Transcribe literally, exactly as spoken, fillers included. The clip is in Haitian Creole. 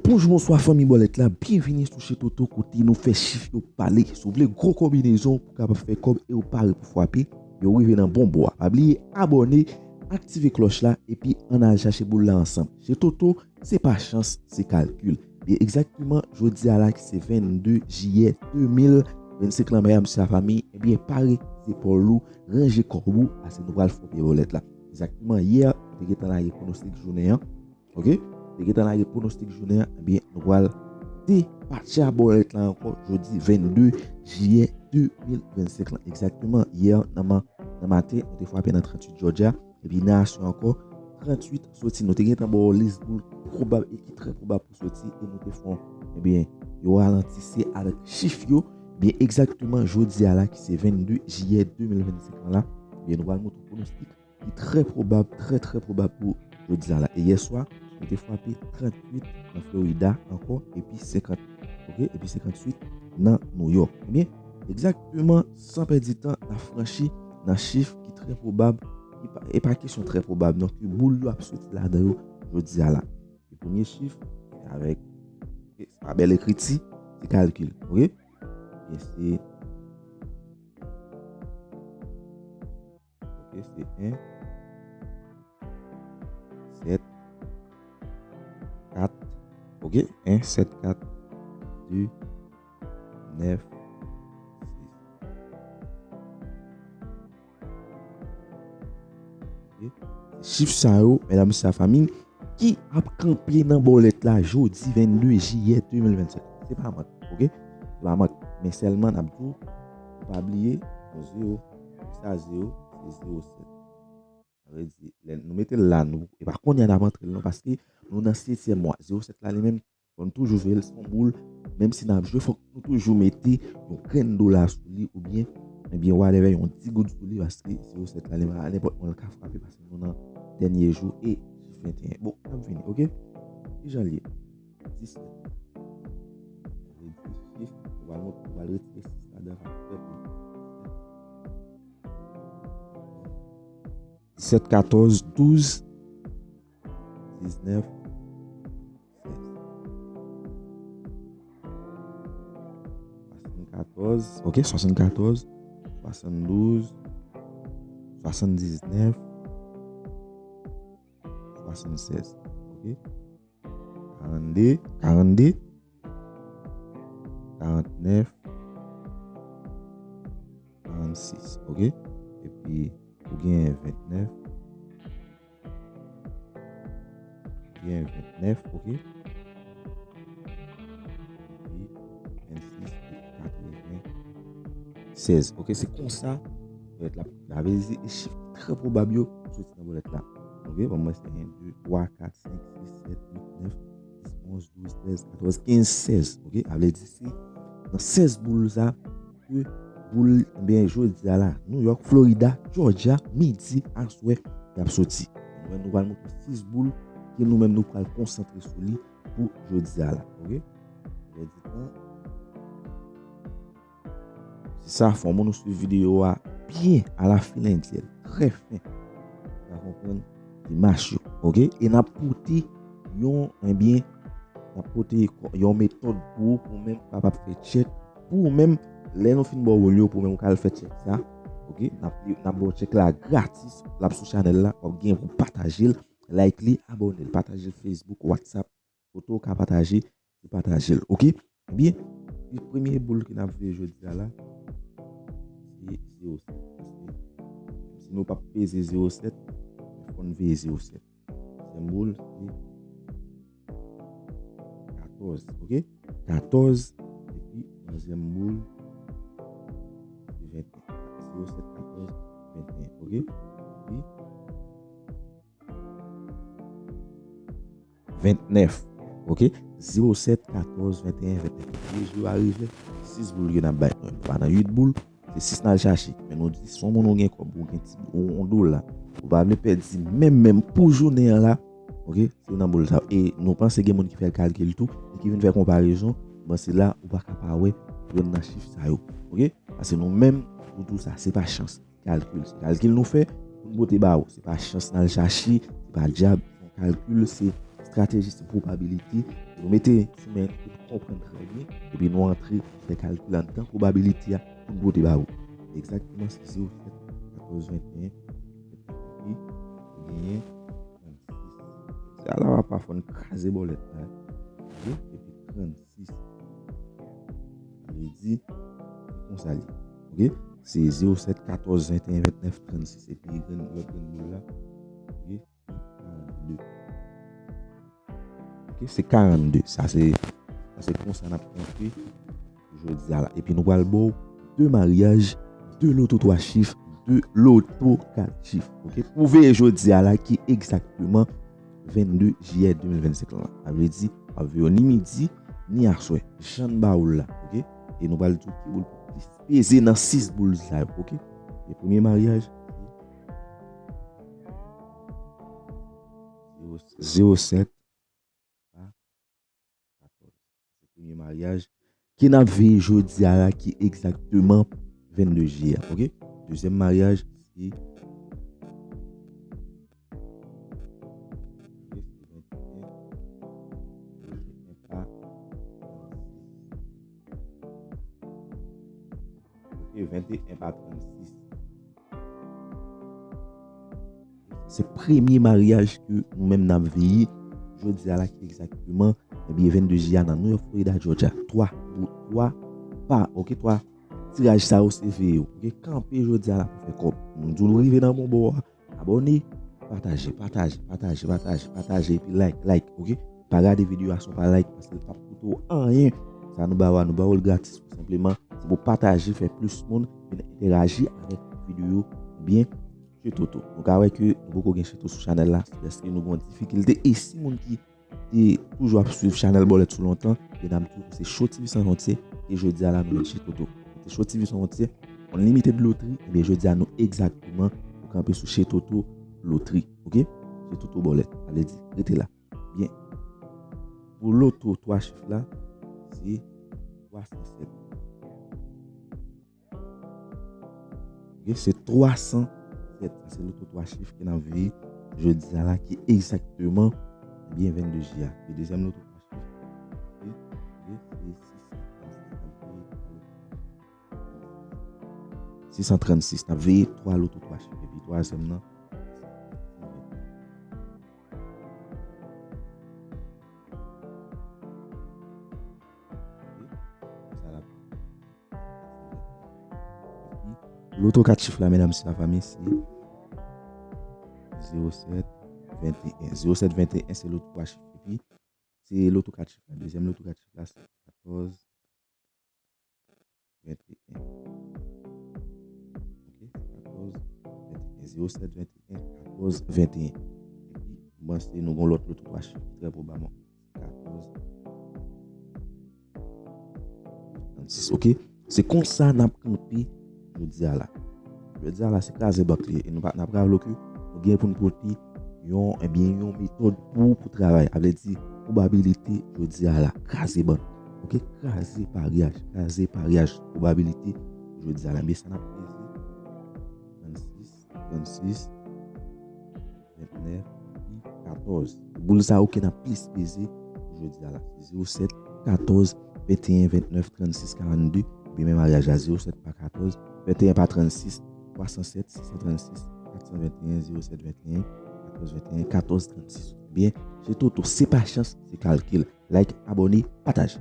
Bonjou, bonswa fanmi bòlèt la, byenvini sou Chez Toto kote nou fè chif yo pale. Si w vle gwo konbinezon pou w kapab fè kòb e w pare pou frape, yo rive nan bon bò a. Pa bliye abòne, aktive klòch la epi ann al chache boul la ansanm. Chez Toto, se pa chans, se kalkil. Byen egzakteman, jodi a la ki se vennde jiyè de mil vennsenk lan, medam, mesye, fanmi, ebyen, pare zepòl ou, ranje kòb ou, paske nou pral frape bòlèt la. Egzakteman, yè, nou te gentan lage pwonostik jounen an. Ok? Te gentan lage pwonostik jounen an, ebyen, nou pral depatche a bòlèt la ankò jodi vennde jiyè de mil vennsenk lan. Egzakteman, yè nan ma-, nan maten, nou te frape nan tranntuit Georgia, epi nan aswè ankò, tranntuit soti. Nou te gentan ba w lis boul pwobab e ki trè pwobab pou soti, e nou te fè, ebyen, yo ralantise avèk chif yo. Byen egzakteman, jodi a la, ki se vennde jiyè de mil vennsenk lan la, ebyen, nou pral montre pwonostik ki trè pwobab, trè, trè pwobab pou jodi a la. E yèswa, nou te frape tranntuit nan Florida ankò, epi senkant, ok, epi senkanntuit nan New York. Ebyen, egzakteman, san pèdi tan, n ap franchi nan chif ki trè pwobab, ki pa, e pa kesyon trè pwobab, non, ke boul yo ap soti ladan yo jodi a la. E premye chif, se avèk, ok, se pa bèl ekriti, se kalkil, ok? Ebyen, se Ok, se en, sèt, kat. Ok, en, sèt, kat, de, nèf, sis. Ok? Chif sa yo, medam, mesye, fanmi, ki ap kanpe nan bòlèt la jodi vennde jiyè de mil vennsenk. Se pa mank, ok? Se pa mank. Men sèlman n ap di w, ou pa bliye, yon zewo, sa zewo, se zewo sèt. Sa vle di, lè nou mete l la, nou, e pa kounye a n ap antre l non, paske nou nan setyèm mwa. Zewo sèt la, li menm, fò n toujou veye l, se yon boul, menm si n ap jwe, fòk nou toujou mete yon grenn dola sou li, oubyen, ebyen, whatever, yon ti goud sou li, paske zewo sèt la, li pa nenpòt mwa l ka frape, paske nou nan dènye jou e chif venteyen. Bon, n ap vini, ok? Kijan l ye? Disèt. Sa vle di chif, ou pral mont-, ou pral retire sis ladan l, sa fè pou disèt, katòz, douz, diznèf, sèz. Swasannkatòz, ok, swasannkatòz, swasanndouz, swasanndiznèf, swasannsèz, ok. Karannde, karannde, karantnèf, karannsis, ok. Epi, ou gen ventnèf, ou gen ventnèf, ok. Epi, vennsis, epi katreven, sèz. Ok, se konsa bòlèt la, la vle di, e chif ki trè pwobab yo soti nan bòlèt la. Ok, bon, mwen se en, de, twa, kat, senk, sis, sèt, uit, nèf, dis, onz, douz, trèz, katòz, kenz, sèz. Ok, sa vle di se nan sèz boul sa ke boul, ebyen, jodi a la, New York, Florida, Georgia, midi, aswè, y ap soti. Nou menm, nou pral montre sis boul ke nou menm nou pral konsantre sou li pou jodi a la. Ok? Pèdi tan. Se sa, fò moun nou swiv videyo a byen, a la fin endyèl, trè fen. Ou ka konprann demach yo, ok? E n ap pote yon, ebyen, n ap pote yon metòd pou ou, pou ou menm kapab fè tchèk, pou ou menm, lè nou fin ba w boul yo, pou ou menm ou ka al fè tchèk sa, ok? N ap, n ap ba w tchèk la gratis, l ap sou chanèl la, w ap gen pou pataje l, like li, abòne l, pataje l Facebook, WhatsApp, kote w ka pataje, ou pataje l, ok? Ebyen, premye boul ke n ap veye jodi a la, se zewo sèt. Paske si nou p ap peze zewo sèt, fò n veye zewo sèt. Dezyèm boul, se katòz, ok? Katòz, epi onzyèm boul, se venteyen. Zewo sèt, katòz, venteyen, ok? Epi, ventnèf. Ok? Zewo sèt, katòz, venteyen, ventnèf. Lè jou a rive, sis boul yo n ap bay nou. Pa nan uit boul, se sis n al chache. Men nou di, si yon moun ou gen kòb, ou gen ti, ou, yon dola, ou pa vle pèdi menm, menm pou jounen an la, ok? Se nan boul sa. E nou panse gen moun ki fè kalkil tou, e ki vin fè konparezon, bon, se la ou pa ka pa wè, jwenn nan chif sa yo. Ok? Paske nou menm, nou di w sa, se pa chans. Kalkil. Se kalkil nou fè pou n pote ba ou. Se pa chans n al chache, se pa dyab, se yon kalkil, se Estrateji se pwobabilite. Nou mete sou men pou nou konprann trè byen. Epi nou antre fè kalkil anndan pwobabilite a pou nou pote ba ou. Egzakteman se zewo sèt katòz venteyen. Epi genyen trannsis. Se ala w ap fè n kraze bòlèt la. Ok? Epi trannsis. Sa vle di, se konsa li ye. Ok? Se zewo sèt katòz venteyen ventnèf trannsis. Epi grenn, lòt grenn boul la. Ok? Se karannde. Ok? Se karannde. Sa se, sa se konsa n ap kanpe jodi a la. Epi nou pral ba w de maryaj, de loto twa chif, de loto kat chif. Ok? Pou veye jodi a la ki egzakteman vennde jiyè de mil vennsenk lan. Sa vle di, w ap veye ni midi, ni aswè. Jan n ba ou l la. Ok? E nou pral di w ki boul pou plis peze nan sis boul sa yo. Ok? E premye maryaj, zewo sèt pa katòz. Se premye maryaj ke n ap veye jodi a la ki egzakteman vennde jiyè. Ok? Dezyèm maryaj, se, ok, se venteyen, venteyen pa trannsis. Ok, venteyen pa trannsis. Se premye maryaj ke nou menm n ap veye jodi a la ki egzakteman, ebyen, vennde jiyè nan New York, Florida, Georgia. Twa, twa pa, ok, twa tiraj sa yo se veye yo. Ok, kanpe jodi a la pou fè kòb. M di w nou rive nan bon bò a. Abòne, pataje, pataje, pataje, pataje, pataje, epi like, like, ok? Pa gade videyo a san w pa like, paske l p ap koute w anyen. Sa nou ba w a, nou ba w l gratis, tou senpleman. Se pou pataje, fè plis moun vin entèraji avèk videyo, ebyen, Chez Toto. Nou ka wè ke nou poko gen Chez Toto sou chanèl la, se paske nou gen yon difikilte. E si moun ki te toujou ap swiv chanèl bòlèt sou lontan, ebyen, n ap di w se Cho T V Sans Frontières, e jodi a la nou met Chez Toto. Se Cho T V Sans Frontières, Unlimited Lottery, ebyen, jodi a nou egzakteman nou kanpe sou Chez Toto Lottery, ok? Chez Toto bòlèt, sa vle di, rete la. Byen. Pou loto twa chif la, se twa san sèt. Ok, se twa san sèt. Sa se loto twa chif ke n ap veye jodi a la, ki egzakteman, ebyen, vennde jiyè a. E dezyèm loto twa chif, se, se, se sis san trannsis. N ap veye twa loto twa chif. Sis san trannsis. N ap veye twa loto twa chif. Epi twazyèm nan, loto kat chif la, medam, si lafanmi, se zewo sèt venteyen. Zewo sèt venteyen se loto twa chif. Epi, se loto kat chif la. Dezyèm loto kat chif la, se katòz venteyen. Ok, se katòz venteyen. Zewo sèt venteyen, katòz venteyen. Epi, m panse nou gen lòt loto twa chif ki trè pwobableman katòz trannsis. Ok? Se konsa n ap kanpe jodi a la. Jodi a la, se kraze bank li ye. E nou pa, n ap raple ke nou gen pou n pote yon, ebyen, yon metòd pou, pou travay. A vle di, pwobabilite jodi a la. Kraze bank. Ok? Kraze paryaj. Kraze paryaj. Pwobabilite jodi a la. Men sa n ap peze. Trannsis, trannsis, ventnèf, epi katòz. Boul sa yo ke n ap plis peze pou jodi a la. Zewo sèt, katòz, venteyen, ventnèf, trannsis, karannde. Epi men maryaj la, zewo sèt pa katòz, venteyen pa trannsis, twa san sèt, sis san trannsis, kat san venteyen, zewo sèt venteyen, katòz venteyen, katòz trannsis. Ebyen, Chez Toto, se pa chans, se kalkil. Like, abòne, pataje.